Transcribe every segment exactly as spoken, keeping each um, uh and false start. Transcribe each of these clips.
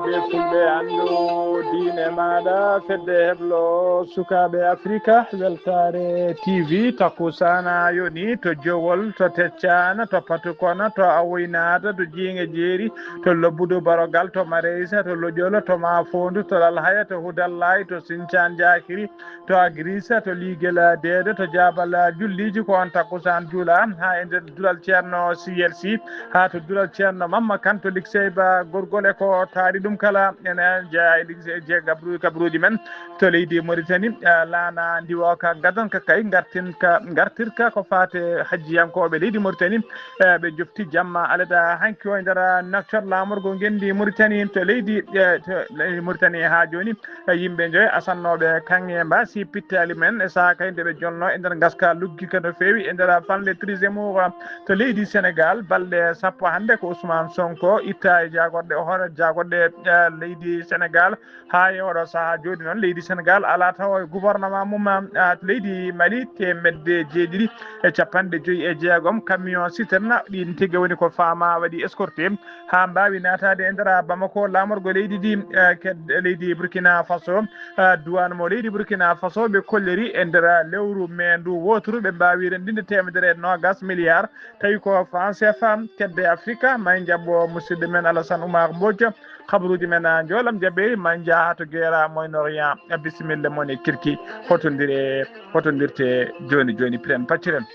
Fulɓe anndu diine maaɗa, fedde heblo sukaaɓe Afrika, weltaare T V, takkusaana yoni to Jowol, to Teccaan, to Patukon, to Awoynaata, to Jiinge Jeeri, to Lobbudu Barogal, to Mareysa, to Lojol, to Maafoondu, to Lalhaya, to Hudallaay, to Sincaan Jaakiri, to Agrisa, to Liigel Deedo, to Jaabal Julliiji, ko on takkusaan juula haa e nder dural Ceerno C L C, haa to dural Ceerno Mamma Kan, to Likseyba Gorgol e ko taari ɗum kala. Ene jeyaa e Liksey je gabru-, gabruuji men to leydi Mauritanie, eh, laana ndiwooka gadon ka kay ngartin ka, ngartirka ko faate hajjiyankooɓe leydi Mauritanie, eh, ɓe jofti jamma alada hanki o e nder noccord laamorgo ngenndi Mauritanie to leydi, eh, to leydi Mauritanie haa jooni. E yimɓe njoyo asannooɓe kaŋŋe mbaasi pittaali men e saaka nde ɓe jolno e nder ngaska luggi ka no feewi e nder fanle Trizemour to leydi Senegal. Balɗe sappo hannde ko Ousmane Sonko itta e jaagorɗe, hoore jaagorɗe, eh, leydi Senegal. Haa e oɗo sahaa jooni noon, leydi Senegal alaa taw e gouvernement mum, ah, leydi Mali, teemedde jeeɗiɗi e capanɗe joyi e jeegom camion citerne, ɗiin tigi woni ko faama waɗi escorté haa mbaawi naataade e nder Bamako, laamorgo leydi ndi, eh, ked-, leydi Burkina Faso, eh, duwaan mo leydi Burkina Faso, ɓe kolliri e nder lewru mee ndu wooturu, ɓe mbaawi renndinde teemedere e noogas milliard, tawi ko franc C F A, kedde Afrika, may njaɓɓo musidɗo men Alassane Oumar Mbodj, kabaruuji men, ah, njoolam jaɓeeri, may njaha to Guéra, Moyen-Orient, bisimilla mon e kirki, hotondire, hotondirte jooni jooni, piren pacciren.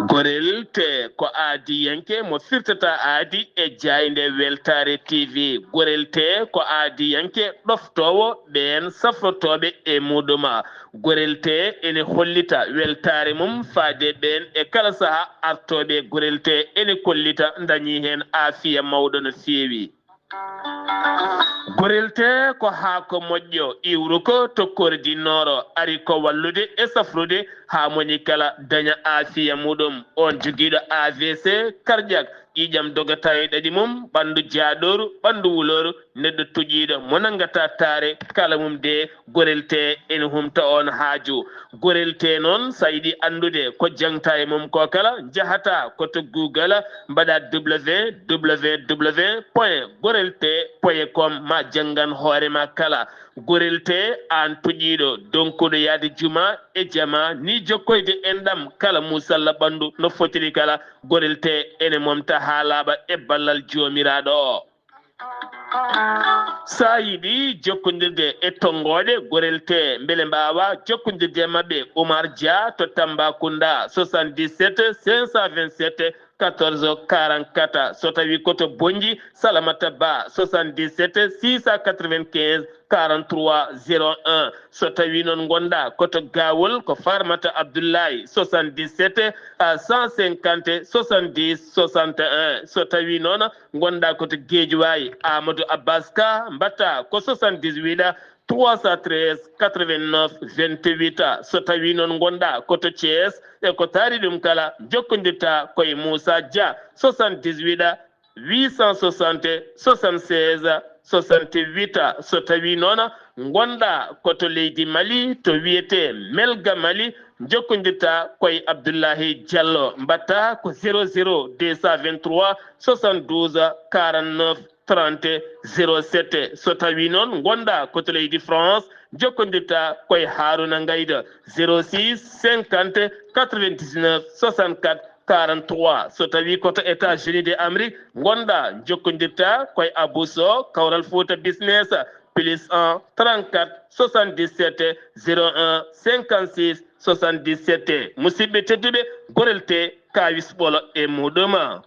Gorel te ko aadiyanke mo firtata aadi e jaaynde Weltaare T V. Gorel te ko aadiyanke ɗoftoowo ɓeen safrotooɓe e muɗum. Gorel te ene hollita weltaare mum faade ɓeen e kala saha artooɓe. Gorel te ene kollita ndañi heen aafiya mawɗo no feewi. Gorel te ko haako moƴƴo iwruko to Kordinooro, ari ko wallude e safrude haa moni kala daña aafiya muɗum. On jogiiɗo A V C, karƴak, ƴiiƴam dogata e ɗaɗi mum, ɓanndu jaaɗooru, ɓanndu wulooru, neɗɗo toƴiiɗo mo nanngata taare, kala mum de Gorel te ene humta on haaju. Gorel te noon, so a yiɗi anndude ko jaŋta e mum ko kala, njahata ko to Google, mbaɗa W W W point gorel te point com, ma janngan hoore ma kala. Gorel te, aan toƴiiɗo, donkuɗo yahde juma e jama, ni jokkoyde enɗam kala muusalla ɓanndu no fotiri kala. Gorel te ene momta haa laaɓa e ballal Joomiraaɗo o. So a yiɗi jokkondirde e tonngooɗe Gorel te, mbele mbaawa jokkondirde e maɓɓe, Oumar Dia to Tambacounda, soixante-dix-sept cinq cent vingt-sept quatorze quarante-quatre. So tawi ko to Bonnji, Salamata Ba, soixante-dix-sept six cent quatre-vingt-quinze quarante-trois zéro un. So tawi noon ngonɗa ko to Gawol, ko Farmata Abdoulaye, soixante-dix-sept à cent cinquante soixante-dix soixante et un. So tawi noon ngonɗa ko to Guédiawaye, Amadou Abbas Ka, mbatta ko soixante-dix-huit trois cent treize quatre-vingt-neuf vingt-huit. So tawi noon ngonɗa ko to Thiès, e ko taari ɗum kala, jokkondirta ko e Moussa Dia, soixante-dix-huit huit cent soixante soixante-seize soixante-huit. So tawi noon ngonɗa ko to leydi Mali, to wiyete Melga Mali, jokkondirta ko e Abdoulahi Diallo, mbatta ko zéro zéro deux cent vingt-trois soixante-douze quarante-neuf trente zéro sept. So tawi noon ngonɗa ko to leydi France, jokkondirta ko e Haruna Ngayda, zéro six cinquante quatre-vingt-dix-neuf soixante-quatre quarante-trois. So tawi ko to États-Unis de Amérique ngonɗa, jokkondirta ko e Abou Sow, Kawral Fouta Business, plus un trente-quatre soixante-dix-sept zéro un cinquante-six soixante-dix-sept. Musidɓe tedduɓe, Gorel te, kawis ɓolo e muɗum.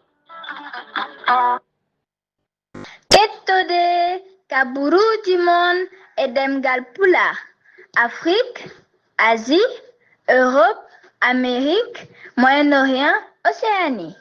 Kettode kaburuuji mon e ɗemngal Pulaar, Afrik, Asie, Europe, Amérique, Moyen-Orient, Océanie.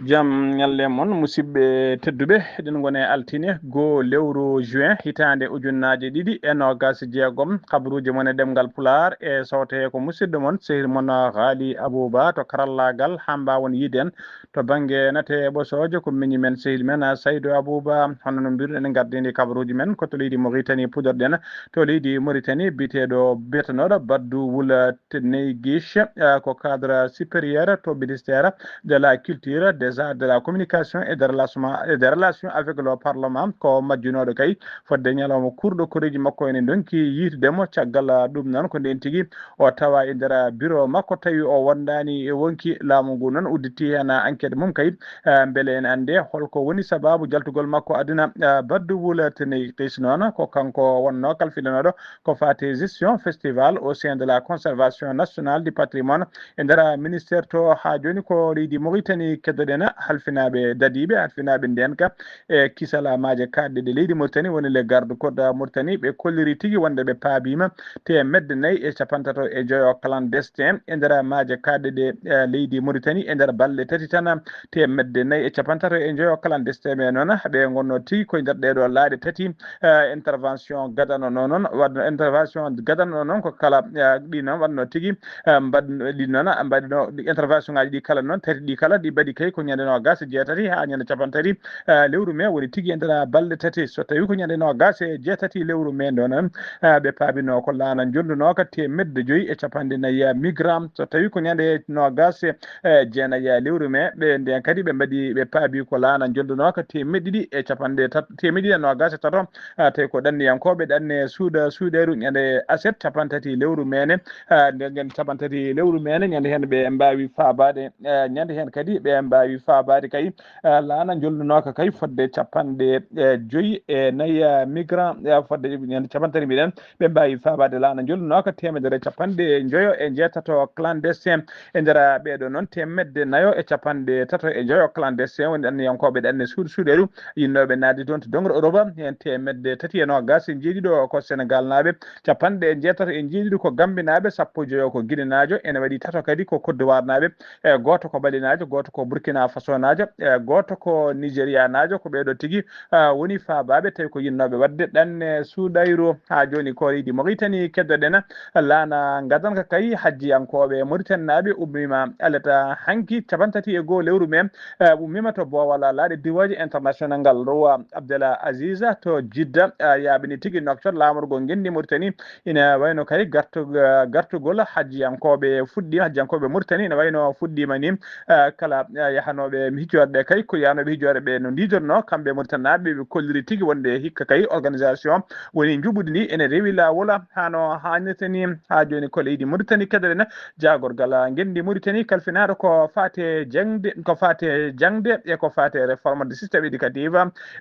Jam ñalle mon, musidɓe tedduɓe. Eɗen ngoni e altine, goo lewru juin, hitaande ujunnaaje ɗiɗi e noogaas e jeegom. Kabaruuji mon e ɗemngal Pulaar e sawte ko musidɗo mon, sehil mon Haali Abuuba to karallaagal, haa mbaawon yiide en to bannge nate ɓosooje. Ko miñi men, sehil men, Saydu Abuuba. Hono no mbiruɗen, en ngardini kabaruuji men ko to leydi Moritani, puɗorɗen to leydi Moritani, biyeteeɗo, biyetenooɗo Baddu Wula Teneygish, eh, ko cadre supérieur to ministère de la culture, des arts, de la communication et des relations, et des relations avec le parlement. Ko majjunooɗo kay fodde ñalawma kurɗo, koreeji makko ene ndonki yiitude mo. Caggal, ah, ɗum noon, ko ndeen tigi o tawa e nder bureau makko, tawi o wondaani e wonki. Laamu ngu noon udditi heen enquête mum kay, ah, mbele en annde holko woni sababu jaltugol makko aduna. Ah, Baddu Wula Teneygish noon, ko kanko wonnoo kalfinanooɗo ko faati gestion festival au sein de la conservation nationale du patrimoine e nder ministère to. Haa jooni ko leydi Mauritanie keddoɗen, halfinaaɓe dadiiɓe, halfinaaɓe ndeenka e kisal maaje kaaɗɗe ɗe leydi Mauritanie, woni les gardes côtes Mauritanie, ɓe kolliri tigi wonde ɓe paabiima teemedde nayi e capantato e joyo clandestin e nder maaje kaaɗɗe ɗe, eh, leydi Mauritanie e nder balɗe tati tan. Teemedde nayi e capantato e joyo clandestin ɓe noon, ɓe ngonno tigi koye nder ɗeɗo laaɗe tati, eh, intervention gadano noon, waɗno intervention gadano noon ko kala, eh, ɗi noon waɗno tigi, eh, mbaɗ-, ɗi noon mbaɗno intervention ngaji ɗi kala noon, tati ɗi kala ɗi mbaɗi kay ko ñande noogas e jeetati haa ñande capantati, eh, lewru mai, woni tigi e nder balɗe tati. So tawi ko ñande noogas e jeetati lewru mai ɗo noon, eh, ɓe paabino ko laana jollunoka teemedde joyi e capanɗe nayi migrant. So tawi ko ñande noogas e jeenayi lewru mai, ɓe nden kadi ɓe mbaɗi, ɓe paabi ko laana jollunoka teemedde ɗiɗi e capanɗe tat-, teemedde ɗiɗi e noogas e tato, ah, tawi ko ɗanniyankooɓe ɗanne suuɗa, suuɗeeru ñande aset capantati lewru mai ne, ah, nden ñande capantati lewru mai ne, ñande heen ɓe mbaawi faabaade, ah, ñande heen kadi ɓe mbaawi faabaade kay, ah, laana jollunoka kay fodde capanɗe, eh, joyi e nayi, ah, migrant, ah, fodde ñande capantati mbiɗen, ɓe mbaawi faabaade laana jollunoka teemedere e capanɗe joyo e jeetato clandestin. E nder ɓeeɗo noon, teemedde nayo e capanɗe tato e joyo clandestin woni ɗanniyankooɓe ɗanne suuɗ-, suuɗeeru, yinnooɓe naatde toon to dongre Europe, heen teemedde tati e noogas e jeeɗiɗo ko Senegal naaɓe, capanɗe jeetato e jeeɗiɗo ko Gambie naaɓe, sappo e joyo ko Guinée naajo, ene waɗi tato kadi ko Côte d'Ivoire naaɓe, e gooto ko Mali naajo, gooto ko Burkina Faso naajo, e gooto ko Nigeria naajo. Ko ɓeeɗo tigi, ah, woni faabaaɓe, tawi ko yinnooɓe waɗde ɗanne suuɗayru. Haa jooni ko leydi Mauritanie keddoɗen, laana ngadanka kay hajjiyankooɓe Mauritanie naaɓe ummiima alata hanki capantati e goo lewru mai, eh, ummiima to boowal laaɗe diiwaaji international ngal Roi Abdel Aziz to Jidda, eh, yaaɓini tigi noktor laamorgo ngenndi Mauritanie. Ina wayno kay gartu-, eh, gartugol hajjiyankooɓe fuɗɗi-, hajjiyankooɓe Mauritanie ina wayno fuɗɗiima ni, eh, kala, eh, yahanooɓe hijjoorde kay ko yahanooɓe hijjoorde ɓe no ndiidorno kamɓe Mauritanie naaɓe, ɓe kolliri tigi wonde hikka kay organisation woni njuɓudi ndi ene rewi laawol haa no haanirta ni. Haa jooni ko leydi Mauritanie keddoɗen, jaagorgal ngenndi Mauritanie kalfinaaɗo ko faate jaŋde, ko faate jaŋde e ko faate réforme de système éducatif.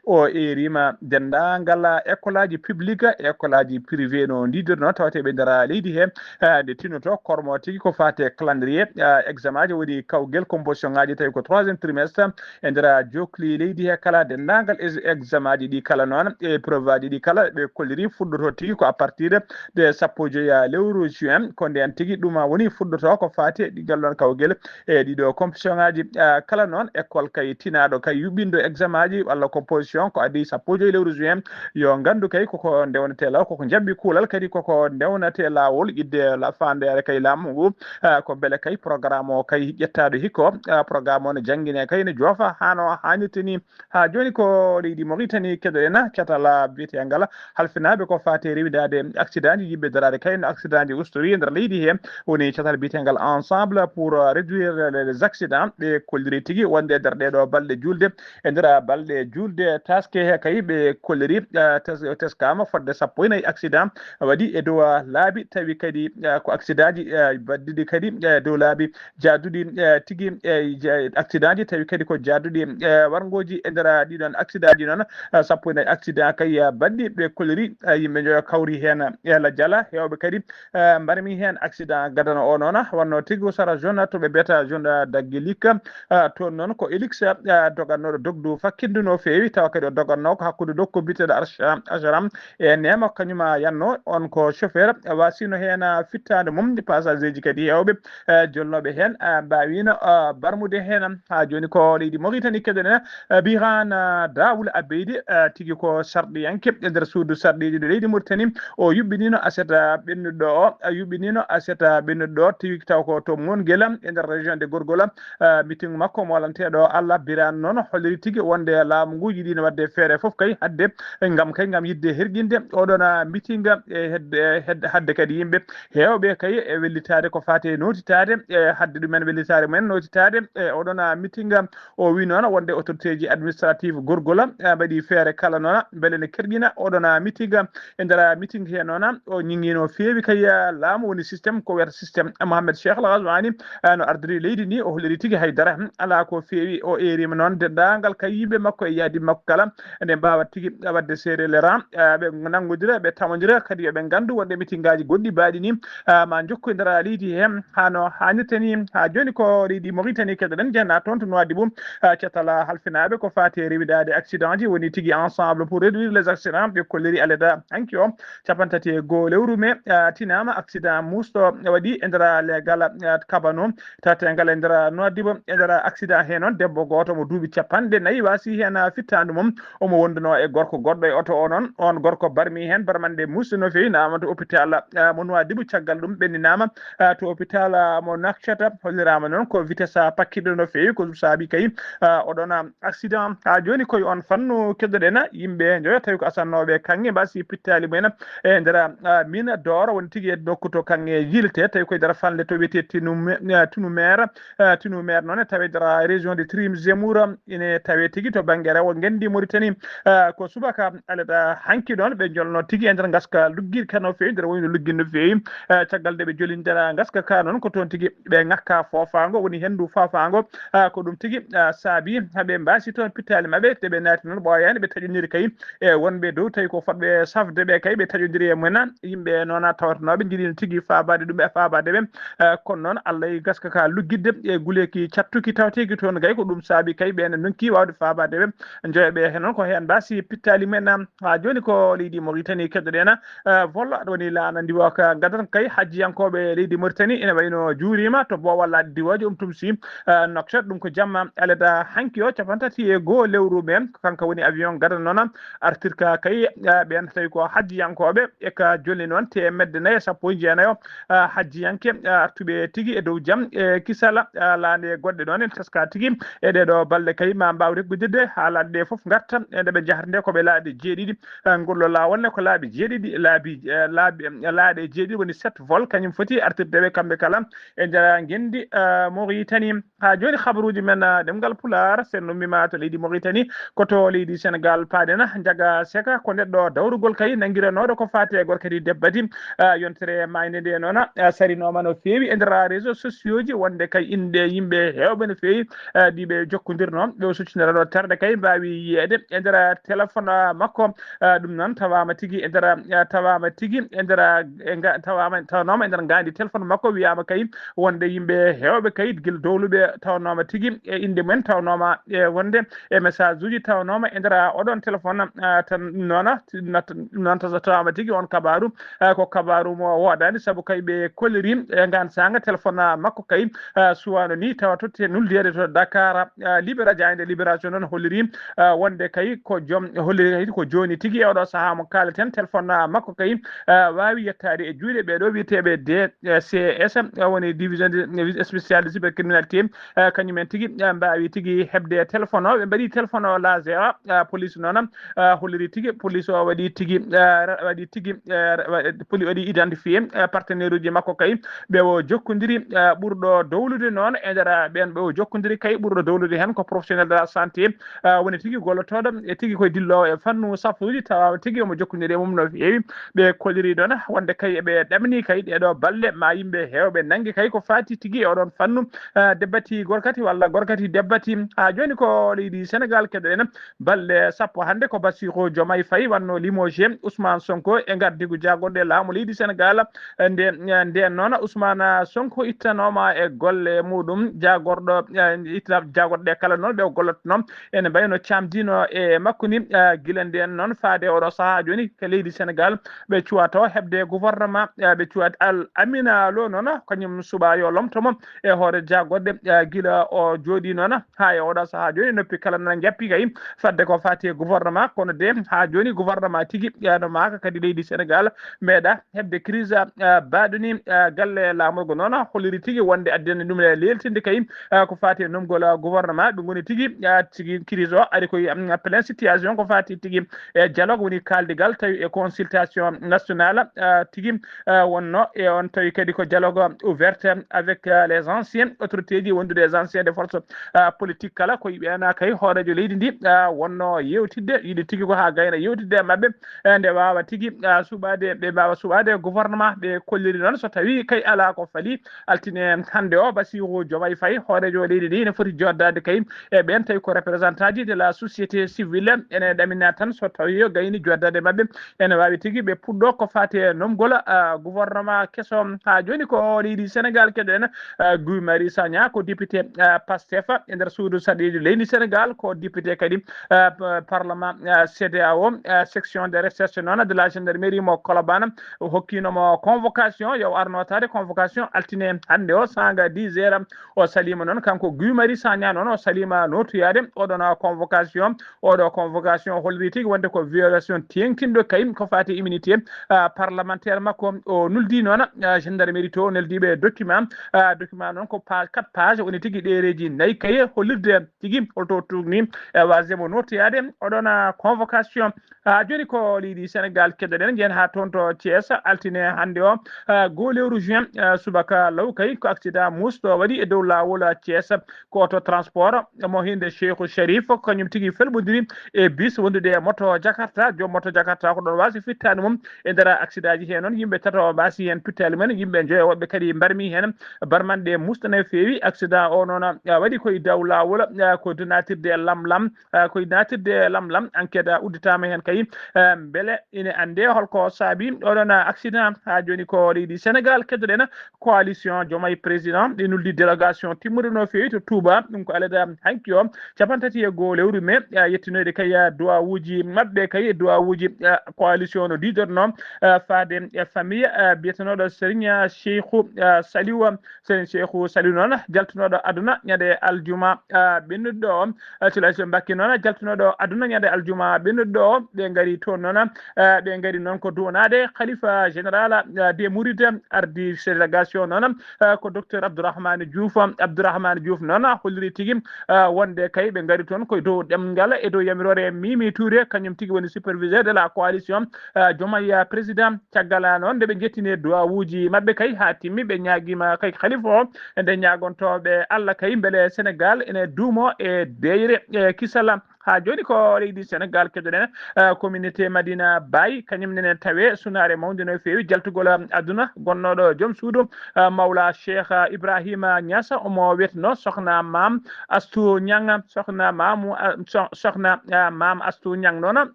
O eeriima denndaangal école aji public e école aji privé no ndiidorno tawateeɓe nder leydi he. Eh, nde tinnoto kormo tigi ko faate calendrier, eh, examen aji, woni kawgel composition ngaji, tawi ko troisième trimestre e nder jokli leydi he kala, denndaangal ex-, examen aji ɗi kala noon, épreuve aji ɗi kala ɓe kolliri fuɗɗoto tigi ko à partir de sappo e joyi lewru juin. Ko ndeen tigi ɗum woni fuɗɗoto ko faati e ɗi ngal ɗoon kawgel e ɗiɗo composition ngaji, ah, kala noon école kay tinaaɗo kay yuɓɓindo examen aji walla composition ko adii sappo e joyi lewru juin, yo nganndu kay koko ndewnetee law, koko jaɓɓi kuulal kadi koko ndewnetee laawol idde la faandeere kay laamu ngu, ah, ko mbele kay programme o kay ƴettaaɗo hikko, ah, programme o ne janngine kay ne joofa haa no haanirta ni. Haa jooni ko leydi Mauritanie kedoɗen catal biyeteengal halfinaaɓe ko faati e rewidaade accident ji yimɓe daraade kay no accident ji ustori e nder leydi he. Woni catal biyeteengal Ensemble pour réduire les accidents, ɓe kolliri tigi wonde e nder ɗeɗo balɗe julde, e nder balɗe julde taske he kay ɓe kolliri, eh, tes-, teskama fodde sappo e nayi accident waɗi e dow laabi, tawi kadi, eh, ko accident ji, eh, baɗɗiɗi kadi, eh, dow laabi jaaduɗi, eh, tigi, eh, ja-, accident ji, tawi kadi ko jaaduɗi, eh, warngoji. E nder ɗiɗon accident ji noon, eh, sappo e nayi accident kay, eh, baɗɗi ɓe kolliri, eh, yimɓe njoyo kawri heen, eh, la jala, hewɓe kadi, eh, mbarmi heen accident gadano o noon, wonno tigi ko sara zone to ɓe mbiyata zone, eh, Daggilik, eh, toon noon ko Elix, eh, dogannoɗo dogdu fakkindu no feewi, tawa kadi o doganno ko hakkude nokku biyeteɗo Archa-, Acharam e Neema, kañum a yanno on ko chauffeur, wasino heen fittaande mum, passager ji kadi hewɓe, eh, jolnoɓe heen, eh, mbawino, eh, barmude heen. Haa jooni ko leydi Mauritanie keɗoɗen, eh, Birane, eh, Daoul Abeydi, eh, tigi ko sarɗiyanke e nder suudu sarɗiiji ɗo leydi Mauritanie. O yuɓɓiniino aset, eh, ɓennuɗo o, eh, yuɓɓiniino aset, eh, ɓennuɗo o, tigi taw ko to Mongela e nder région de Gorgola. Eh, meeting makko molanteeɗo Allah Birane noon holliri tigi wonde laamu ngu yiɗiino waɗde feere fof kay hadde, eh, ngam kay ngam yiɗde herƴinde oɗon, eh, meeting, eh, hedde, eh, hedde, hadde kadi yimɓe heewɓe kay e wellitaade ko faati e nootitaade, e hadde ɗumen wellitaare mumen nootitaade, e oɗon, ah, meeting, ah, o wi noon wonde autorité ji administrative Gorgola, ah, mbaɗi feere kala noon, ah, mbele ne kerƴina oɗon, ah, meeting, ah, e nder, ah, meeting he noon, ah, o ñiŋiino feewi kay, ah, laamu woni système ko wiyata système Mohamed Cheikh Al Ghazouani, ah, no ardiri leydi ndi, o holliri tigi hay dara, hmm, alaa ko feewi, o eeriima noon denndaangal kay yimɓe makko e yaadi makko kala, ene mbaawa tigi waɗde seeɗa le rang, eh, ɓe nanngodira, ɓe tamondira, kadi yo ɓe nganndu wonde mitingaaji goɗɗi baaɗi ni, eh, ma njokkodira leydi he, haa no haanirta ni. Haa jooni ko leydi Mauritanie keɗoɗen, jeyaa toon to Nouadhibou, eh, cettal halfinaaɓe ko faati e rewidaade accident ji, woni tigi Ensemble pour réduire les accidents, ɓe kolliri aleda hanki o, capanɗe tati e goo lewru mee, eh, tinaama accident muusɗo waɗi e nder leegal, eh, Kabano, tatengal e nder Nouadhibou, e nder accident he noon, debbo gooto mo duuɓi capanɗe nayi waasi heen fittaandu mum. Omo wonduno e gorko goɗɗo e oto o noon. On gorko barmi heen, barmande muusde no feewi, naama to hôpital, ah, mo Nouadhibou. Caggal ɗum ɓenninaama, ah, to hôpital, ah, mo Nouakchott. Holliraama noon ko vitesse, ah, pakkiɗo no feewi, ko ɗum saabi kay, ah, oɗon, ah, accident. Haa jooni koye on fannu keɗoɗen yimɓe njoyo tawi ko asannooɓe kaŋŋe mbaasi pittaali mumen e nder, ah, mine d'or, woni tigi e nokku to kaŋŋe yiiletee, tawi koye nder fanle to wiyetee Tinu-, ah, Tinu Meer. Eh, tinu meer noon e tawe nder région de Trim Zemour, ine tawe tigi to bannge rewo ngenndi Mauritanie. Eh, ko subaka alada hanki ɗoon ɓe njolno tigi e nder ngaska luggiiɗi ka no feewi, nder woni no luggi no feewi. Eh, caggal nde ɓe joli nder ngaska ka noon ko toon tigi ɓe ŋakka foofaango, woni henndu foofaango. Eh, ko ɗum tigi, eh, saabi haa ɓe mbaasi toon pittaali maɓɓe, nde ɓe naati noon ɓooyaani, ɓe taƴondiri kay e wonɓe dow, tawi ko fotɓe safde ɓe kay, ɓe taƴondiri e mumen. Yimɓe noon tawatanooɓe njiɗino tigi faabaade ɗum e faabaade ɓe. Eh, kono noon, Allah e gaska ka luggidde e guleeki cattuki tawteeki toon gay, ko ɗum saabi kay ɓe ene ndonki waawde faabaade ɓe. Njoya ɓe he noon ko heen mbaasi pittaali mumen. Haa jooni ko leydi Mauritanie keɗoɗen, eh, vollo aɗa woni laana ndiwo ka gadata kay hajjiyankooɓe leydi Mauritanie ene wayno juuriima to boowal laaɗe diwaaji um tum si, eh, Nouakchott, ɗum ko jamma alada hanki o capanɗe tati e goo lewru men, ko kanko woni avion gadano noon artirka kay, eh, ɓeen tawi ko hajjiyankooɓe e ka jolni noon teemedde nayi e sappo e jeenayo, ah, hajjiyanke, ah, artuɓe tigi e dow jam e kisal, ah, laande goɗɗe ɗoon en teska tigi e ɗee ɗoo balɗe kay ma mbaaw reggudirde haa laaɗe ɗe fof ngarta e nde ɓe njahata nde ko ɓe laaɗe jeeɗiɗi. Ah, ngol ɗoo laawol ne ko laabi jeeɗiɗi, laabi, eh, laabi, eh, laaɗe jeeɗiɗi woni sept vol kañum foti artirde ɓe kamɓe kala e nder ngenndi, ah, Mauritanie. Haa jooni habaruuji men, ah, ɗemngal Pulaar, sen ummiima to leydi Mauritanie, ko to leydi Senegal paaɗen. Njaga Seka ko neɗɗo dawrugol kay nanngiranooɗo ko faati e gorkati debbati. Ah, yontere maayde nde noon, ah, sarinooma no feewi e nder réseaux sociaux ji, wonde kay inɗe yimɓe heewɓe no feewi, ah, ɗi ɓe jokkondirnoo, ɓe o succindirano terɗe kay mbaawi yiyeede e nder téléphone, ah, makko. Ah, ɗum noon tawaama tigi e nder, ah, tawaama tigi e nder, ah, e nga-, tawaama, tawanooma e nder ngaandi téléphone makko, wiyaama kay wonde yimɓe heewɓe kay gila dowluɓe tawanooma tigi e innde mumen, tawanooma e wonde e message uji tawanooma e nder oɗon téléphone, ah, tan noona, nat-, noon tasa tawaama tigi on kabaaru, ah, ko kabaaru mo woodaani, sabu kay ɓe kolliri e ngaan saanga téléphone, ah, makko kay, ah, suwaano ni tawa totti e nuldeede to Dakar, ah, Libéra-, jaaynde Libération noon holliri, ah, wonde kay ko joom, holliri kay ko jooni tigi e oɗo sahaa mo kaaleten téléphone, ah, makko kay, ah, waawi yettaade e juuɗe ɓee ɗoo wiyeteeɓe D C S, ah, woni division de, spéciale de cybercriminalité, ah, kañum en tigi, ah, mbaawi tigi heɓde téléphone o. Ɓe mbaɗi téléphone o laser, ah, police noon, ah, holliri tigi, police o waɗi tigi, ah, ra-, waɗi tigi, ah, ra-, wa-, poli-, waɗi identifié, ah, partenaire uji makko kay, ɓe o jokkondiri, ah, ɓurɗo dowlude noon e nder, ah, ɓeen ɓe o jokkondiri kay ɓurɗo dowlude heen ko professionnel de la santé, ah, woni tigi gollotooɗo e tigi koye dilloowo e fannu safruuji, tawa tigi omo jokkondiri e mum no feewi. Ɓe kolliri ɗoon wonde kay eɓe ɗamini kay ɗee ɗoo balɗe ma yimɓe heewɓe nanngi kay ko faati tigi e oɗon fannu, ah, debbati gorkati walla gorkati debbati. Haa jooni ko leydi Senegal keɗoɗen balɗe sappo hannde ko Bassirou Diomaye Faye wonno limogé Ousmane Sonko e ngardiigu jaagorɗe laamu leydi Senegal. Nde, ndeen noon Ousmane Sonko ittanooma e golle muɗum jaagorɗo, eh, itta jaagorɗe kala noon ɓe o gollotnoo ene mbayno caamdiino e makko ni, eh, gila ndeen noon faade oɗo sahaa jooni ko leydi Senegal ɓe cuwato heɓde gouvernement, eh, ɓe cuwat Al Amina Lo noon kañum suɓa yo lomto mo e hoore jaagorɗe, eh, eh, gila o jooɗi noon haa e oɗo sahaa jooni, noppi kala nana jappi kay fadde ko faati e gouvernement. Kono de, haa jooni gouvernement tigi, eh, no maaka kadi leydi Sénégal meeɗa heɓde crise, eh, baaɗo ni, eh, galle laamorgo noon holliri tigi wonde addani ɗum e leeltinde kay, eh, ko faati e nomgol, eh, gouvernement. Ɓe ngoni tigi, eh, tigi crise o ari koye, mm, plein situation ko faati tigi e dialogue, woni kaaldigal tawi e consultation nationale, eh, tigi, eh, wonno e on tawi kadi ko dialogue ouverte avec, eh, les anciens autorités ji wondude e anciens de force, eh, politique kala ko yiɓe ana kay hooreejo leydi ndi, eh, wonno yewtidde, yiɗi tigi ko haa gayna yewtidde e maɓɓe, eh, nde waawa tigi, eh, suɓaade, ɓe mbaawa suɓaade gouvernement. Ɓe kolliri noon so tawi kay alaa ko fali altine hannde o, Bassirou Diomaye Faye, hooreejo leydi ndi, ene foti joddaade kay e ɓeen tawi ko représentant ji de la société civile, ene ɗamina tan so tawi o gayni joddaade maɓɓe, ene waawi tigi ɓe puɗɗo ko faati e nomgol, ah, gouvernement keso. Haa jooni ko leydi Sénégal keɗoɗen, ah, Guy Marius Sagna ko député, ah, Pastef e nder suudu sarɗiiji leydi Sénégal, ko député kadi, ah, p-, parlement, ah, C D A O, ah, section de recherche noon de la gendarmerie mo Colobane, hokkiino mo convocation, yo ar nootaade convocation altine hannde o, saanga dix heures. O saliima noon, kanko Guy Marius Sagna noon, o saliima nootoyaade oɗon convocation. Oɗo convocation holliri tigi wonde ko violation teeŋtinɗo kay ko faati e immunité, ah, parlementaire makko. O nuldi noon, ah, gendarmerie to, o neldi ɓe document. Ah, document noon ko page, quatre page, woni tigi ɗereeji nayi kay hollirde tigi holto tuugni, eh, waasde mo nootoyaade oɗon, ah, convocation. Haa jooni ko leydi Sénégal keɗoɗen, njen haa toon to Thiès, altine hannde o, ah, goo lewru juin, ah, subaka law kay ko accident musɗo waɗi e dow laawol, ah, Thiès. Ko auto transport mo hinde Cheikhou Sharif, ko kañum tigi felɓondiri e bus wondude e moto Jakarta. Joom moto Jakarta ko ɗon waasi fittaandu mum e nder accident ji heen noon. Yimɓe tato mbaasi heen pittaali mumen, yimɓe njoyo woɓɓe kadi mbarmi heen. Barmanɗe musɗa no feewi. Accident o noon, ah, waɗi koye dow laawol, ah, ko natirde e lamlam, ah, koye natirde e lamlam. Enquête, ah, udditaama heen kay, ah, mbele ine annde holko saabi oɗon, ah, accident. Haa jooni ko leydi Sénégal keɗoɗen, coalition Diomaye Président, ɗi nuldi délégation timmude no feewi to Touba. Ɗum ko alada hanki o, capanɗe tati e goo lewru mai, ah, yettinoyde kay, ah, duwawuuji maɓɓe kay, duwawuuji, ah, coalition no diidorno, ah, faade e famille, ah, biyetenooɗo Serigne Cheikhou, ah, Saliou, Serigne Cheikhou Saliou noon, jaltunooɗo aduna ñande aljuma, ah, ɓennuɗo o, ah, Thilo Aissata Mbacké noon, jaltunooɗo aduna ñande aljuma ɓennuɗo o. Ɓe ngari toon noon, ah, ɓe ngari noon ko duwanaade Khalifa Général, ah, des Mourides, ardi délégation noon, ah, ko docteur Abdourahmane Diouf. Abdourahmane Diouf noon holliri tigi, ah, wonde kay ɓe ngari toon koye dow ɗemngal e dow yamiroore Mimi Touré, kañum tigi woni superviseur de la coalition, ah, Diomaye Président. Caggal noon nde ɓe njettini duwawuuji maɓɓe kay haa timmi, ɓe ñaagiima kay Khalifa o, nde ñaagontooɓe Allah kay mbele Sénégal ene duumo e deeyre, e kisal. Haa jooni ko leydi Sénégal keɗoɗen, eh, communauté Madina Baye, kañum nene tawe sunaare mawnde no feewi jaltugol aduna, gonnooɗo joom suudu, eh, Mawla Cheikh Ibrahima Niass, omo wiyeteno Sokhna Maam Astou Niang, Sokhna Maamu, ah, So-, Sokhna, ah, Maam Astou Niang noon,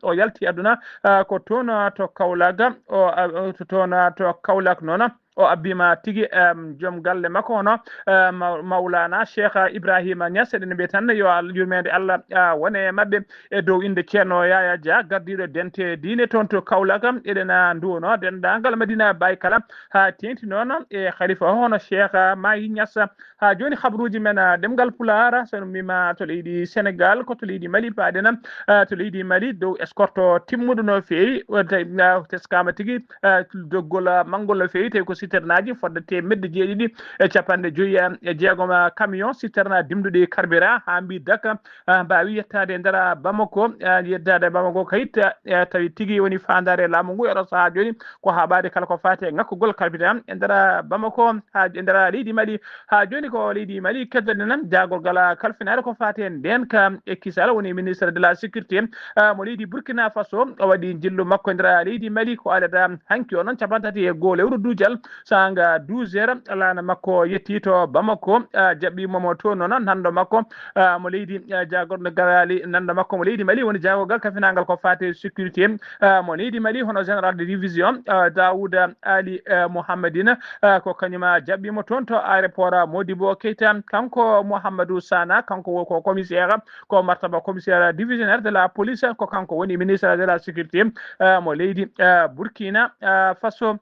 o yalti aduna, ah, ko toon, ah, to Kaolack, o, ah, to toon, ah, to Kaolack noon. O abbiima tigi, em, joom galle makko hono, eh, Maw-, Mawlana Cheikh Ibrahima Niass, eɗen mbiya tan yo Al-, yurmeende Allah, ah, wone e maɓɓe. E dow innde Ceerno Yaya Dia, gardiiɗo dente diine toon to Kaolack, eɗen, ah, nduwonoo denndaangal Madina Baye kala, haa teeŋti noon e Khalifa o hono Cheikh, ah, Mahi Niass. Haa jooni, habruuji men, ah, ɗemngal Pulaar, so en mbiima to leydi Senegaal, ko to leydi Mali paaɗen, ah, to leydi Mali, dow escorte timmuɗo no feewi, o tawi, ah, teskaama tigi, ah, doggol, ah, manngol no feewi, tawi ko citernaaji fodde teemedde jeeɗiɗi e capanɗe joyi, ah, e jeegom, ah, camion citerne dimduɗi carburant haa mbi daka, ah, mbaawi yettaade e nder, ah, Bamako, ah, yettaade e Bamako kayit, ah, tawi tigi woni faandaare laamu ngu e oɗo sahaa jooni ko haɓaade kala ko faati e ŋakkugol carburant e nder, ah, Bamako, haa e nder, ah, leydi Mali. Haa jooni ko leydi Mali keddoɗen jaagorgal, ah, kalfinaare ko faati e ndeenka e kisal, woni ministre de la sécurité, ah, mo leydi Burkina Faso. O waɗi njillu makko e nder, ah, leydi Mali ko adada hanki o noon capanɗe tati e goo lewru duujal, saanga douze heures, laana makko yetti to Bamako, ah, jaɓɓi momo to noon, nanndo makko, ah, mo leydi, ah, jaagorgal ali, nanndo makko mo leydi Mali woni jaagorgal kafinaangal ko faati e sécurité, ah, mo leydi Mali, hono général de division, ah, Daouda Ali, ah, Mohammedine, ah, ko kañum, ah, jaɓɓi mo toon to aéroport, ah, Modibo Keita. Kanko Mouhamadou Sana, kanko wo ko commissaire, ko martaba commissaire divisionnaire de la police, ko kanko woni ministre de la sécurité, ah, mo leydi, ah, Burkina, ah, Faso.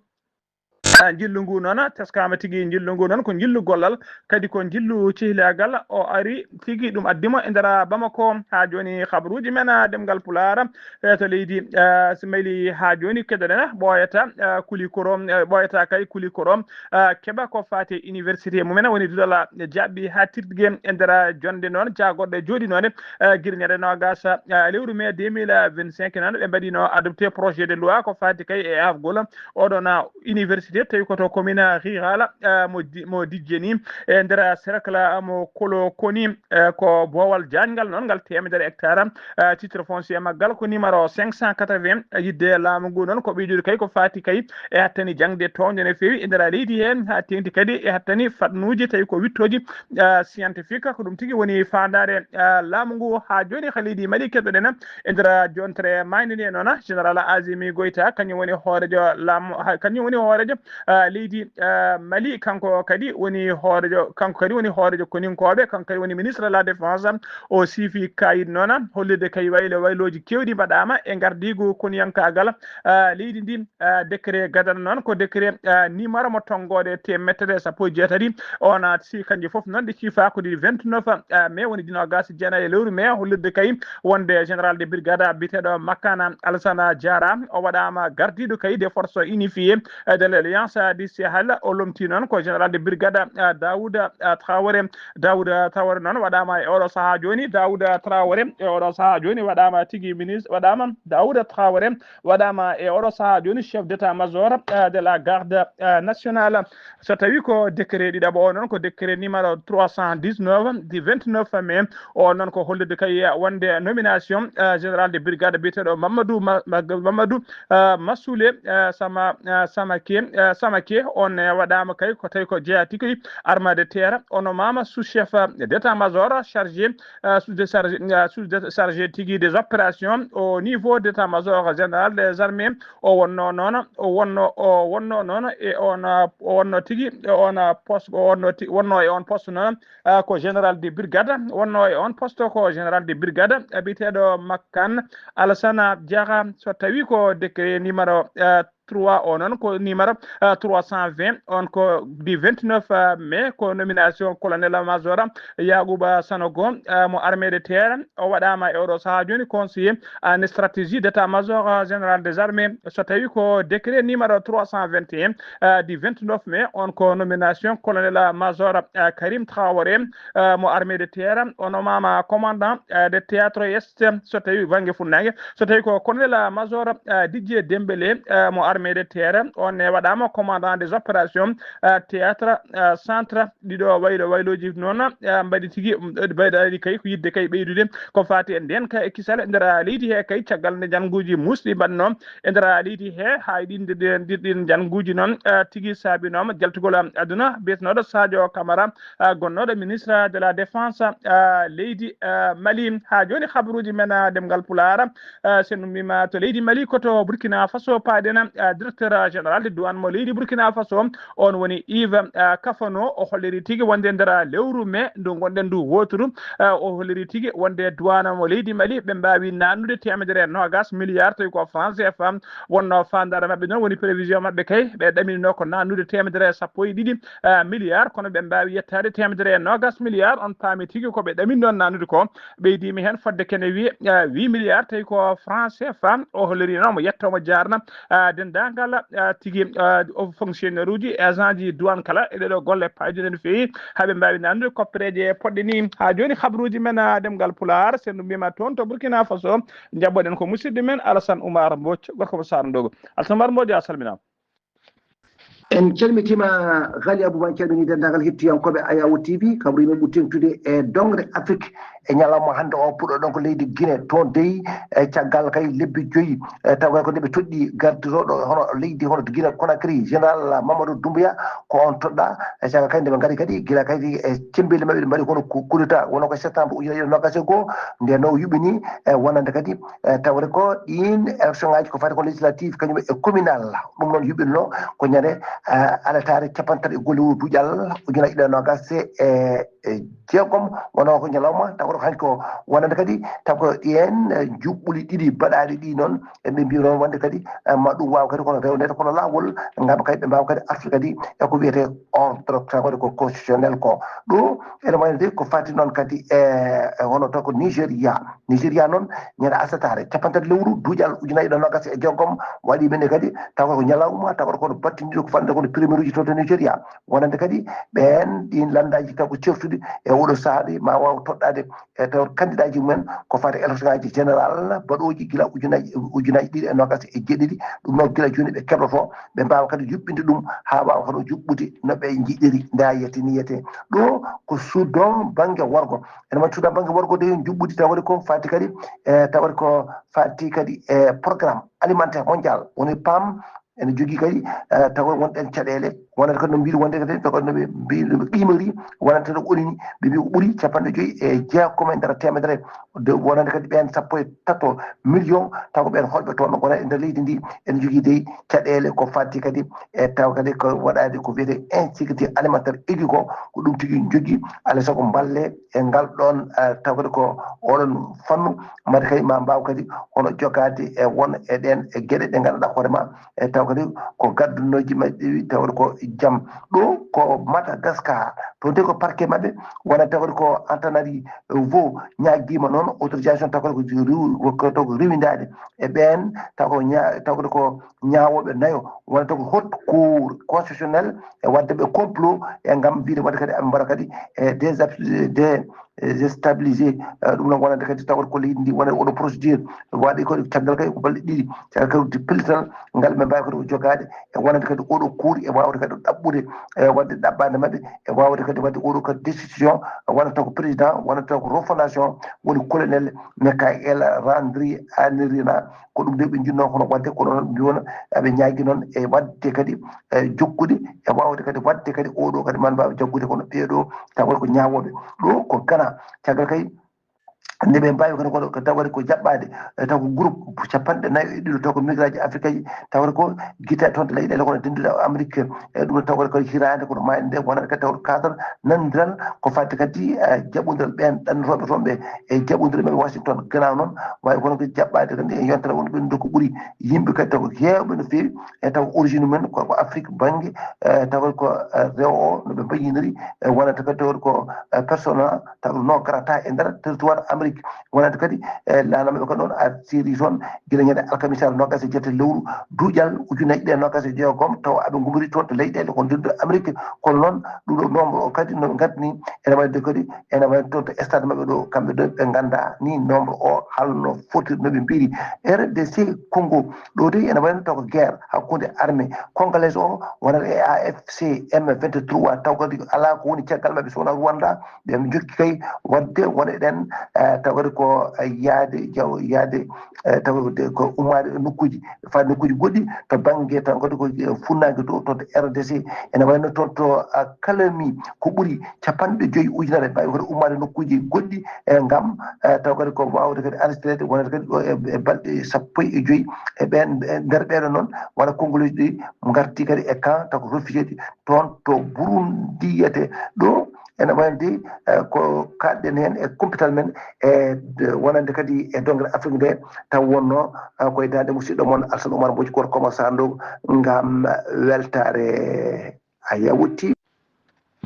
Ah, njillu ngu noon, teskaama tigi, njillu ngu noon ko njillu gollal, kadi ko njillu cehilaagal. O ari tigi, ɗum addi mo e nder Bamako. Haa jooni, habaruuji men, ah, ɗemngal Pulaar, eh, to leydi, ah, Simayli. Haa jooni, keɗoɗen, ɓooyata, ah, kuli koro, eh, ɓooyata kay kuli koro, ah, keɓa ko faati e université mumen, woni duɗal jaaɓi haa tirdude e nder jonnde noon jaagorɗe jooɗinoonde, ah, gila ñande noogaas, ah, lewru mai deux mille vingt-cinq noon, ɓe mbaɗino adopté projet de loi ko faati kay e afgol oɗon, ah, université, tawi ko to commune rurale, ah, mo Di-, mo Dijjeni, e nder cercle, ah, mo Kolo Koni, eh, ko boowal jaaƴngal noon, ngal teemedere hectare, ah, titre foncier maggal ko numéro cinq cent quatre-vingts. Yidde laamu ngu noon ko ɓeydude kay ko faati kay e hattani jaŋde townde no feewi e nder leydi heen, haa teeŋti kadi e hattani fannuuji tawi ko wiɗtooji, ah, scientifique. Ko ɗum tigi woni faandaare, ah, laamu ngu. Haa jooni, ko leydi Mali keɗoɗen e nder jontere maayde nde noon, Général Azimi Goïta, kañum woni hooreejo laamu, ha, kañum woni hooreejo, ah, leydi, ah, Mali. Kanko kadi woni hooreejo, kanko kadi woni hooreejo koninkooɓe, kanko kadi woni ministre de la défense. O siifi kaayit noon, hollirde kay waylo waylooji keewɗi mbaɗaama e ngardiigu koniyankaagal, ah, leydi ndi. Ah, décret gadano noon ko décret, ah, numéro mo tonngoode teemedere sappo e jeetati. On, ah, si kanji fof noon ɗi ciifa ko ɗi vingt-neuf, ah, mai, woni ɗi noogaas e jeenayi e lewru mai, hollirde kay wonde général de brigade biyeteeɗo Makana Alassane Diarra, o waɗaama gardiiɗo kay des forces unifiées, eh, de l'Alliance du Sahel. O lomti noon ko général de brigade, ah, Daouda, ah, Traoré. Daouda Traoré noon waɗaama e oɗo sahaa jooni. Daouda Traoré e oɗo sahaa jooni waɗaama tigi ministre, waɗaama Daouda Traoré waɗaama e oɗo sahaa jooni chef d'état-major, eh, de la garde, eh, nationale. So tawi ko décret ɗiɗaɓo o noon, ko décret numéro trois cent dix-neuf du vingt-neuf mai. O noon ko hollirde kay wonde nomination, eh, général de brigade biyeteeɗo Mamadou Ma-, Ma-, Mamadou, eh, Massoulé, eh, Sama, eh, Samake, eh, Samake. On, eh, waɗaama kay ko tawi ko jeyaa tigi armée de terre. O nomaama sous-chef, eh, d'état-major chargé, eh, sous-chargé, eh, sous-chargé tigi des opérations au niveau d'état-major général des armées. O wonno noon, o wonno, o wonno noon e on, ah, o wonno tigi e on, ah, poste, o wonno ti-, wonno e on poste noon, ah, ko général de brigade, wonno e on poste ko général de brigade, ah, biyeteeɗo Makkan Alassane Diarra. So tawi ko décret numéro, ah, trois o noon, ko numéro, ah, trois cent vingt, on ko du vingt-neuf, ah, mai, ko nomination colonel major Yacouba Sanogo, ah, mo armée de terre. O waɗaama e oɗo sahaa jooni conseiller en stratégie d'état-major, ah, général des armées. So tawi ko décret numéro trois cent vingt et un, ah, du vingt-neuf mai, on ko nomination colonel major, ah, Karim Traoré, ah, mo armée de terre. O nomaama commandant, ah, de théâtre est, so tawi bannge funnaange. So tawi ko colonel major, ah, Didier Dembélé, ah, mo armée de terre, on ne waɗaama commandant des opérations, ah, théâtre, ah, centre. Ɗiɗo waylo waylooji noon, ah, mbaɗi tigi, mm, mbaɗi kay ko yidde kay ɓeydude ko faati e ndeen kay e kisal e nder, ah, leydi he kay, caggal nde njannguuji muusɗi mbaɗnoo e nder, ah, leydi he, haa e ɗiin, ɗiin, ɗiin njannguuji noon, ah, tigi saabinooma jaltugol, ah, aduna, biyetenooɗo Sadio Camara, ah, gonnooɗo ministre de la défense, ah, leydi, ah, Mali. Haa jooni, habaruuji men, ah, ɗemngal Pulaar, ah, so en ummiima to leydi Mali, ko to Burkina Faso paaɗen, ah, directeur général de douane mo leydi Burkina Faso, on woni Yves, ah, Kafano. O holliri tigi wonde nder lewru mai ndu ngonɗen ndu wooturu, ah, o holliri tigi wonde douane mo leydi Mali ɓe mbaawi naannude teemedere e noogaas milliard, tawi ko franc C F A wonno faandaare maɓɓe noon, woni prévision maɓɓe kay, ɓe ɗaminino ko naannude teemedere e sappo e ɗiɗi, ah, milliard, kono ɓe mbaawi yettaade teemedere e noogaas milliard. On paami tigi ko ɓe ɗaminno naannude ko. Ɓeydiima heen fodde kene wiye, ah, huit milliards, tawi ko franc C F A. O holliriino mo yetto mo jaarna, ah, denndaangal, ah, tigi, ah, o fonctionnaire uji, agent ji douane kala e ɗeɗo golle paayduɗe no feewi, haa ɓe mbaawi naannude koppereeje poɗɗe ni. Haa jooni, habaruuji men, ah, ɗemngal Pulaar, so en ummiima toon to Burkina Faso, njaɓɓoɗen ko musidɗo men Alassane Oumar Mbodj, gorko mo Saara Ndogo. Alassane Oumar Mbodj, a salminaama. En calmitiima, Ghali Abouba, en calminii denndaangal heɗtiyankooɓe Ayawo T V, kabaruuji men ɓuri teeŋtude e doŋre Afrik e ñalawma hannde o, puɗɗooɗen ko leydi Guinée. Toon dey, e caggal kay lebbi joyi, e taw kay ko nde ɓe toɗɗii gardiroɗo hono leydi hono to Guinée Conakry, général Mamadou Doumbouya, ko on toɗɗaa. E caggal kay nde ɓe ngari kadi, gila kadi e cemmbeli maɓɓe ɓe mbaɗi kono coup d'État, wonno ko septembre ujunere ɗiɗi e noogaas e goo, nde no yuɓɓini, e wonande kadi, e tawde ko ɗiin élection ŋaaji ko faati ko législative kañum e communal. Ɗum noon yuɓɓinno ko ñande, eh, alataare capanɗe tati e go'o lewru duƴal ujunaaji ɗiɗi e noogaas e, e jeegom, wonno ko ñalawma taw Hanki o wonande kadi taw ko ɗiyen juɓɓuli ɗiɗi baɗaaɗi ɗi noon, eɓe mbiya noon wonde kadi ma ɗum waaw kadi kono rewnede kono laawol, ngam kadi ɓe mbaawa kadi artude kadi e ko wiyetee ordre taw kadi ko constitutionnel ko. Ɗo ene wayno de ko fati noon kadi e e hono taw ko Nigéria. Nigéria noon ñande asetare capanɗe tati lewru duuƴal ujunnaji ɗiɗi nogas e jeegom waɗi ɓenne kadi taw ko ñalawma taw ko battindiɗo ko fande kono premier uji to to Nigéria. Wonande kadi ɓeen ɗin lanndaaji taw ko certuɗi e oɗo sahaa ɗi ma waaw toɗɗaade e taw candidat ji mumen ko fati élection ngaji général baɗooji gila ujunaji ujunaji ɗiɗi e nogas e jeeɗiɗi. Ɗum noon gila jooni ɓe keɓoto ɓe mbaawa kadi yuɓɓinde ɗum haa waawa kadi juɓɓude no ɓe njiɗiri nda yetini yete. Ɗo ko suudan bannge worgo. Ene woni suudan bannge worgo de juɓɓudi tawde ko fati kadi e tawde ko fati kadi e programme alimentaire mondial woni pam. Ene jogii kadi tawa wonɗen caɗeele wonata kadi no mbiɗo wonde kadi tawa no ɓe mbi no ɓe qimori wonata no ɓorini ɓe mbi ko ɓuri capanɗe joyi e jeegom e nder temedere. De wonande kadi ɓeen sappo e tato million taw ko ɓeen holɓe toon gona e nder leydi ndi. Ene jogii dey caɗeele ko fatti kadi e taw kadi ko waɗaade ko wiyetee insécurité alimentaire aiguë ko ko ɗum tigi jogii. Alaa sago mballe e ngal ɗoon taw kadi ko oɗon fannu mbaɗa kadi ma mbaaw kadi hono jogaade e won e ɗeen e geɗe ɗe ngannduɗaa hoore ma e taw kadi ko gaddunooji maɓɓe ɗi tawde ko jam. Ɗo ko Madagascar to de ko parquet maɓɓe wona tawde ko Antananarivo ñaagiima noon autorisation taw kadi ko rewi- ko taw ko rewindaade e ɓeen taw ko ña- tawde ko ñaawooɓe nayo wona taw ko haute cour constitutionnel e waɗde ɓe complot e ngam wiide waɗde kadi aɓe mbaɗa kadi e des des déstabilisé. Ɗum noon wonande kadi tawata ko leydi ndi wona oɗo procédure waɗi ko caggal kadi ko balɗe ɗiɗi caggal kadi pellital ngal ɓe mbawi kadi ko jogaade e wonande kadi oɗo kuuri e wawde kadi ɗaɓɓude e wadde ɗaɓɓande maɓɓe e wawde kadi wadde oɗo kadi décision wonata ko président wonata ko refondation woni colonel Michael Randri Anirina. Ko ɗum de ɓe jinno kono wadde kono noon mbi wona aɓe ñaagi noon e wadde kadi e jokkude e wawde kadi wadde kadi oɗo kadi man mbawa jaggude kono ɓeeɗo taw ko ñaawooɓe. Ɗo ko Gana caggal kay nde ɓe mbawi kono kono ko tawari ko jaɓɓade e taw ko groupe capanɗe nayo e ɗiɗo taw ko migraji afrique ji tawata ko guita toon to leyɗele kono dendude amérique e ɗum tawata ko hirande kono mayde nde wonata kadi tawata cadre nandiral ko fadde kadi jaɓodiral ɓen ɗannotoɓe toon ɓe e jaɓodiral ɓe washington ganaw noon wawi kono ko jaɓɓade kadi e yontere wonɓe ɗo ko ɓuuri yimɓe kadi taw ko hewɓe no fewi e taw origine mumen ko ko afrique banggue e taw ko rewo o no ɓe mbayiniri e wonata kadi taw ko persona taw non grata e nder territoire amérique wonata kadi e lanamaɓe ko noon a seri toon gila ñande alkamisar nogas e jeete lewru duuƴal ujunnaji ɗe nogas e jeegom taw aɓe gumori toon to leyɗele ko nder amérique kono noon ɗum ɗo nombre o kadi no gardani ene wayde kadi ene wayde toon to stade maɓɓe ɗo kamɓe ɗo ɓe ganda ni nombre o halno foti no ɓe mbiri rdc congo ɗo de ene wayno taw ko guerre hakkunde armée congolaise o wonata e afc m vingt trois taw kadi ala ko woni caggal maɓɓe sowona rwanda ɓe jokki kay wadde wona ɗen taw kadi ko yaade jaw yaade taw ko ummaade e nokkuuji faa nokkuuji goɗɗi to bannge tan kadi ko funnaange to to rdc ene wayno toon to kalami ko ɓuri capanɗe joyi ujunere mbawi kadi ummaade nokkuuji goɗɗi e ngam taw kadi ko wawde kadi arrestede wonata kadi ɗo e balɗe sappo e joyi e ɓen nder ɓeɗo noon wona congolais ɗi garti kadi e camp taw ko réfugié ɗi toon to burundi yiyete ɗo ene wayde ko kaɗɗen heen e kumpital men e wonande kadi e dongre afrique nde taw wonno koye dande musidɗo moon alsan oumar mboji gorko omo sando ngam weltare a yawti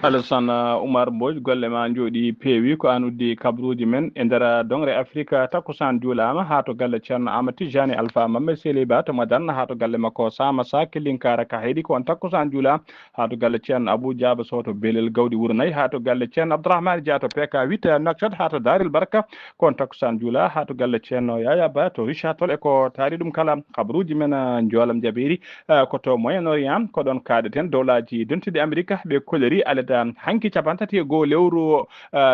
alassane oumar mboji golle ma jooɗi peewi ko an uddi kabruji men e nder dongre afrique takkusan juulama ha to galle ceerno ama tijani alpha mamme seliba to madanna ha to galle makko sama sa kellinkara ka heeɗi ko on takkusan juula ha to galle ceerno abou diaba sow to belel gawɗi wuro nayi ha to galle ceerno abdourahmane dia to peka huit nouakchott ha to daril barka ko on takkusan juula ha to galle ceerno yaya ba to richard tol e ko taari ɗum kala kabruji men joolam jabeeri ko to moyen orient ko ɗon kaɗeten dowlaji dentuɗi amérique ɓe kolori alada hanki capantati e goo lewru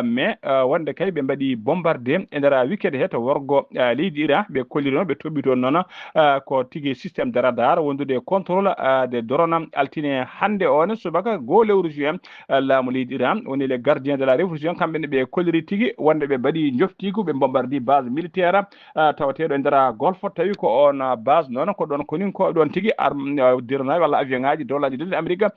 mais wonde kay ɓe mbaɗi bombardé e nder weekend he to worgo leydi iran ɓe kolliri noon ɓe toɓɓi toon noon ko tigi système de radar wondude e contrôle de drone altine hannde o ne subaka goo lewru juin laamu leydi iran woni les gardiens de la révolution kamɓe ne ɓe kolliri tigi wonde ɓe mbaɗi joftigu ɓe bombardi base militaire tawateɗo e nder golfe tawi ko on base noon ko ɗon konin ko ɗon tigi dirnaɓe walla avion ngaji dowlaji dentuɗi amérique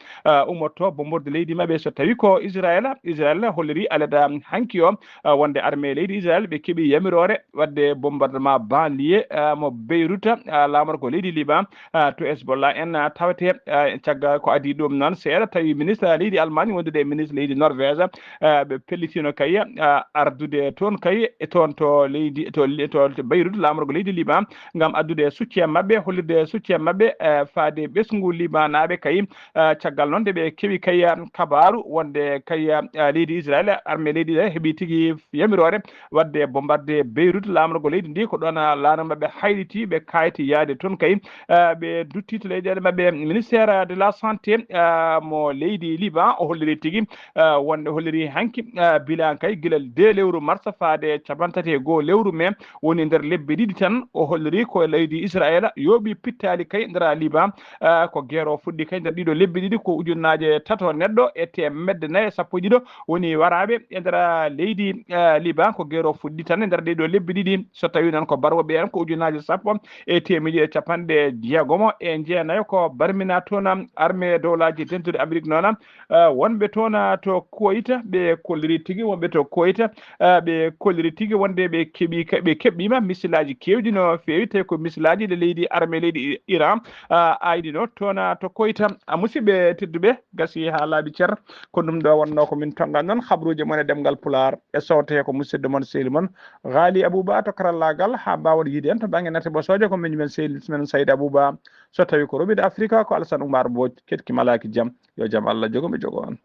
ummotto bomborde leydi maɓɓe so Tawi ko Israel, Israel holliri alada hanki o, ah, wonde armée leydi Israel ɓe keɓi yamiroore waɗde bombardement banlieue, ah, mo Beyrouth, ah, laamorgo leydi Liban, ah, to Hezbollah en, ah, tawete, ah, caggal ko adii ɗum noon seeɗa, tawi ministre leydi Allemagne wondude e ministre leydi Norvège, ah, ɓe pellitino kay, ah, ardude toon kay, e toon to leydi, to, to, to Beyrouth, laamorgo leydi Liban, ngam addude soutien maɓɓe, hollirde soutien maɓɓe, eh, faade ɓesngu Libanaaɓe kay, eh, caggal noon nde ɓe keɓi kay, eh, kabaaru wonde kay, eh, leydi Israel, armée leydi Israel heɓi tigi yamiroore waɗde bombardé Beyrouth, laamorgo leydi ndi, ko ɗoon, eh, laana maɓɓe hayliti, ɓe kaayti yaade toon kay, eh, ɓe dutti to leyɗeele maɓɓe. Ministère de la santé, eh, mo leydi Liban, o holliri tigi, eh, wonde holliri hanki, eh, bilan kay gila de lewru mars faade cappanɗe tati e goo lewru mai, woni nder lebbi ɗiɗi tan. O holliri ko leydi Israel yooɓi pittaali kay nder Liban, eh, ko guerre o fuɗɗi kay nder ɗiɗo lebbi ɗiɗi, ko ujunnaaje tato neɗɗo e teemedde nayi e sappo e ɗiɗo woni waraaɓe e nder leydi, eh, Liban. Ko guerre o fuɗɗi tan e nder ɗiɗo lebbi ɗiɗi, so tawi noon ko barooɓe en ko ujunnaaje sappo e teemedde e capanɗe jeegomo e jeenayo ko barmina toon armée dowlaaji dentuɗi Amérique noon, eh, wonɓe toon to Koyta, ɓe kolliri tigi, wonɓe to Koyta, eh, ɓe kolliri tigi wonde ɓe keɓi, ɓe keɓɓima misilaaji keewɗi no feewi, tawi ko misilaaji ɗe leydi armée leydi Iran, eh, aydino toon to Koyta. A musidɓe tedduɓe, gasi haa laaɓi cer, ko ɗum ɗo wonno ko min tonngani noon habruuji mon e ɗemngal Pulaar, e sowte ko musidɗo mon sehil mon Ghali Abouba to karallaagal, haa mbaawon yiide en to bannge nate bosooje ko min men sehil men Sayd Abouba. So tawi ko Roɓiɗo Afrika ko Alassane Oumar Mbodj, keɗki malaaki jam. Yo jam Allah jogo mi jogo on.